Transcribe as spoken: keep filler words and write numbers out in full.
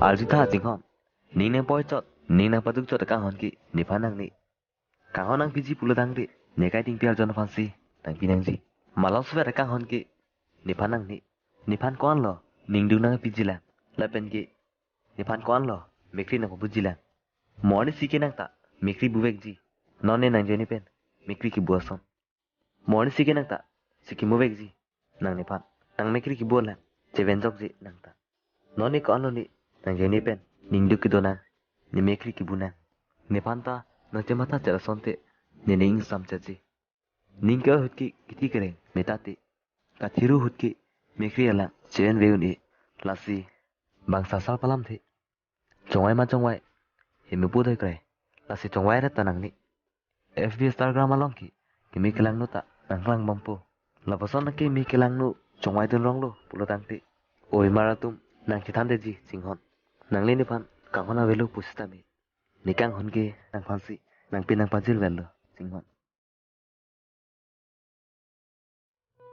Arjutha chinghon. Ning nangpoi chot, ning nangpaduk chot akanghon ke nephan nangne. Kanghon nangpiji pulo tangte, ne kai tingpi arjon aphansi nangpi nangji. Malom suvet akanghon ke nephan nangne. Nephan ko-anlo ning dung nangpijilang, lapen ke nephan ko-anlo mekri nangpabujilang. Mo arnisi ke nang ta mekri buvekji. Non ne nangjoine pen mekri kibu ason. Mo arnisi ke nang ta chekimuvekji. Nang nephan nang mekri kibu alang chevenjokji nang ta. Non ne ko-anlo ne nangjoine pen ning duk kedo nang, ne mekri kibu nang. Nephan ta nangchematha chet asonte ne ning ingsam chetji. Ning ke ahut ke kiti kereng metate, kathiru ahut ke mekri alang che-enve un-e. Lasi bang sasal palamthe. Chongvai ma chongvai, hemi pu doi krai. Lasi chongvai rat ta nangne. F B, Instagram along ke kimi kelangno ta nangklangbompo. Lapuson ke kimi kelangno chongvaidun ronglo pulo tangte, oi mar atum nangchethandeji chinghon. Nangle nephan kanghon avelo pusitame, ne kanghon ke nangphansi nangpi nangpajirvetlo chinghon.